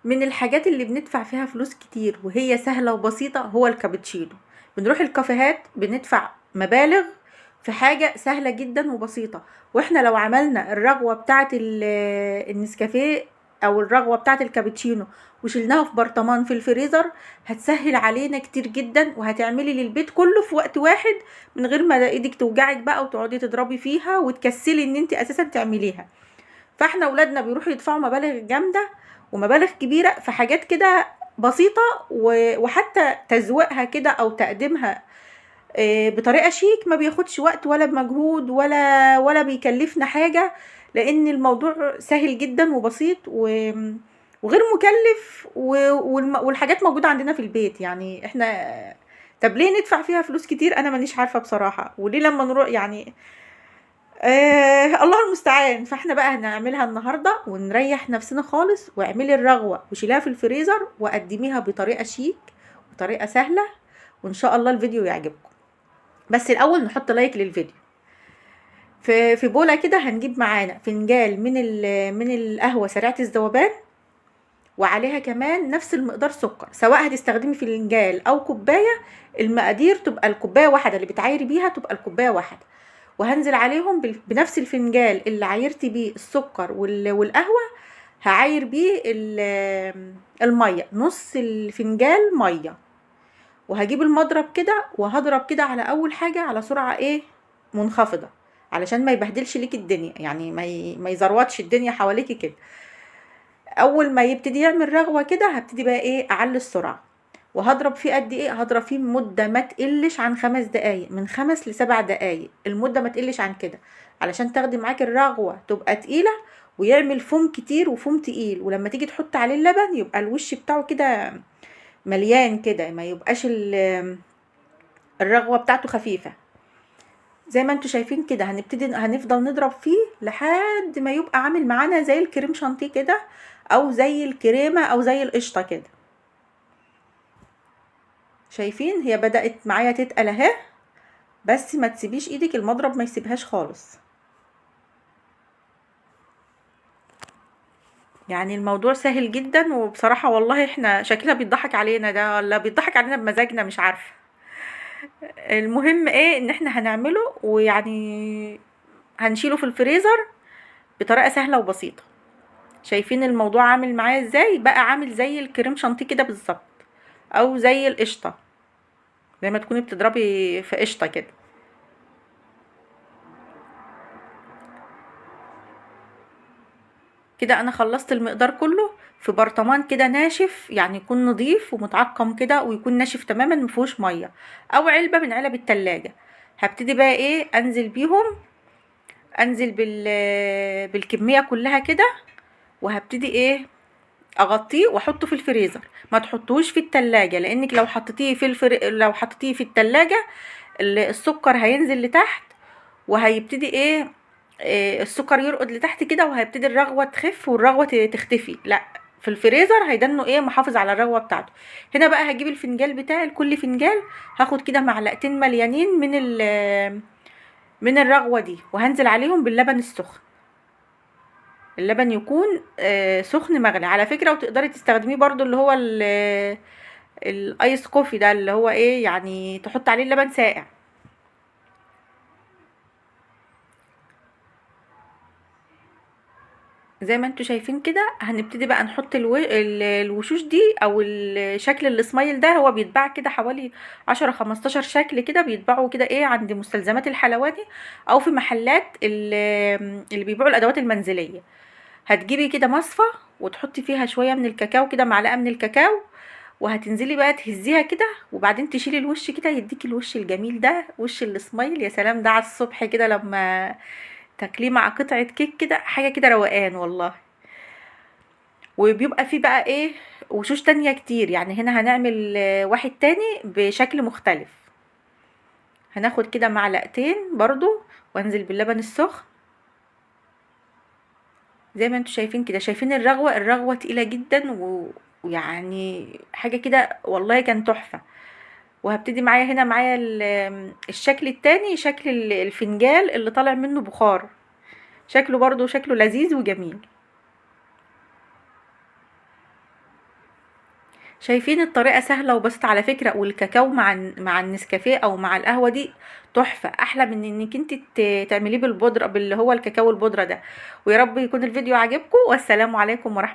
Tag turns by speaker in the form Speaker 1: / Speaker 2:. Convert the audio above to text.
Speaker 1: من الحاجات اللي بندفع فيها فلوس كتير وهي سهلة وبسيطة هو الكابتشينو. بنروح الكافيهات بندفع مبالغ في حاجة سهلة جدا وبسيطة، واحنا لو عملنا الرغوة بتاعة النسكافيه او الرغوة بتاعة الكابتشينو وشلناها في برطمان في الفريزر هتسهل علينا كتير جدا، وهتعملي للبيت كله في وقت واحد من غير ما ايدك توجعك بقى وتقعدي تضربي فيها وتكسلي ان انت اساسا تعمليها. فاحنا ولادنا بيروحوا يدفعوا مبالغ جامدة ومبالغ كبيرة في حاجات كده بسيطة، وحتى تزويقها كده او تقديمها بطريقة شيك ما بياخدش وقت ولا بمجهود ولا بيكلفنا حاجة، لان الموضوع سهل جدا وبسيط وغير مكلف، والحاجات موجودة عندنا في البيت. يعني احنا طب ليه ندفع فيها فلوس كتير؟ انا مانيش عارفة بصراحة، وليه لما نروح يعني الله المستعان. فاحنا بقى هنعملها النهارده ونريح نفسنا خالص، واعملي الرغوه وشيليها في الفريزر وقدميها بطريقة شيك وطريقه سهلة، وان شاء الله الفيديو يعجبكم. بس الاول نحط like للفيديو. في بوله كده هنجيب معانا فنجان من القهوة سريعة الذوبان، وعليها كمان نفس المقدار سكر، سواء هتستخدمي فنجان او كوباية، المقادير تبقى الكوباية واحدة اللي بتعايري بيها تبقى الكوباية واحدة. وهنزل عليهم بنفس الفنجان اللي عايرتي بيه السكر والقهوة، هعاير بيه المية، نص الفنجان مية. وهجيب المضرب كده وهضرب كده على اول حاجة على سرعة منخفضة، علشان ما يبهدلش ليك الدنيا، يعني ما يزروتش الدنيا حواليكي كده. اول ما يبتدي يعمل رغوة كده هبتدي بقى اعلي السرعة، وهضرب فيه قد ايه؟ هضرب فيه مدة ما تقلش عن 5 دقايق، من 5 لسبع دقايق، المدة ما تقلش عن كده، علشان تاخدي معاكي الرغوة تبقى تقيلة ويعمل فوم كتير وفوم تقيل، ولما تيجي تحط عليه اللبن يبقى الوش بتاعه كده مليان كده، ما يبقاش الرغوة بتاعته خفيفة. زي ما انتوا شايفين كده هنفضل نضرب فيه لحد ما يبقى عامل معانا زي الكريم شانتيه كده، او زي الكريمة، او زي القشطة كده. شايفين هي بدأت معايا تتقل اهي، بس ما تسيبيش ايدك، المضرب ما يسيبهاش خالص. الموضوع سهل جدا، وبصراحة والله احنا شكلنا بيضحك علينا ده ولا بيضحك علينا بمزاجنا مش عارفة. المهم ان احنا هنعمله، ويعني هنشيله في الفريزر بطريقة سهلة وبسيطة. شايفين الموضوع عامل معايا ازاي؟ بقى عامل زي الكريم شانتيه كده بالظبط، او زي القشطة، زي ما تكوني بتضربي في قشطة كده. كده انا خلصت المقدار كله في برطمان كده ناشف، يعني يكون نظيف ومتعقم كده ويكون ناشف تماما مفيهوش مية، او علبة من علب التلاجة. هبتدي بقى انزل بيهم، انزل بالكمية كلها كده، وهبتدي اغطيه واحطه في الفريزر. ما تحطوش في التلاجة، لانك لو حطيتيه في لو حطيتيه في التلاجة السكر هينزل لتحت، وهيبتدي السكر يرقد لتحت كده، وهيبتدي الرغوة تخف والرغوة تختفي. لا، في الفريزر هيدنه محافظ على الرغوة بتاعته. هنا بقى هجيب الفنجان بتاعي، لكل فنجان هاخد كده معلقتين مليانين من الرغوة دي، وهنزل عليهم باللبن السخن. اللبن يكون سخن مغلي على فكرة، وتقدري تستخدميه برضو اللي هو الايس كوفي ده، اللي هو يعني تحط عليه اللبن ساقع. زي ما انتوا شايفين كده هنبتدي بقى نحط الوشوش دي او الشكل السمايل ده. هو بيتباع كده حوالي 10 15 شكل كده، بيتباعوا كده عند مستلزمات الحلواني او في محلات اللي بيبيعوا الادوات المنزلية. هتجيبي كده مصفى وتحطي فيها شوية من الكاكاو كده، معلقه من الكاكاو، وهتنزلي بقى تهزيها كده، وبعدين تشيلي الوش كده، يديكي الوش الجميل ده، وش السمايل. يا سلام ده على الصبح كده لما تاكليه مع قطعه كيك كده، حاجة كده روقان والله. وبيبقى فيه بقى وشوش تانية كتير، يعني هنا هنعمل واحد تاني بشكل مختلف. هناخد كده معلقتين برضو وانزل باللبن السخن. زي ما انتوا شايفين كده، شايفين الرغوة، الرغوة تقيلة جدا ويعني حاجة كده والله كان تحفة. وهبتدي معايا هنا معايا الشكل التاني، شكل الفنجال اللي طالع منه بخار، شكله برضو شكله لذيذ وجميل. شايفين الطريقة سهلة وبسيطة على فكرة، والكاكاو مع النسكافيه او مع القهوة دي تحفة، احلى من انك انت تعمليه بالبودرة، باللي هو الكاكاو البودرة ده. ويا رب يكون الفيديو عجبكم، والسلام عليكم ورحمة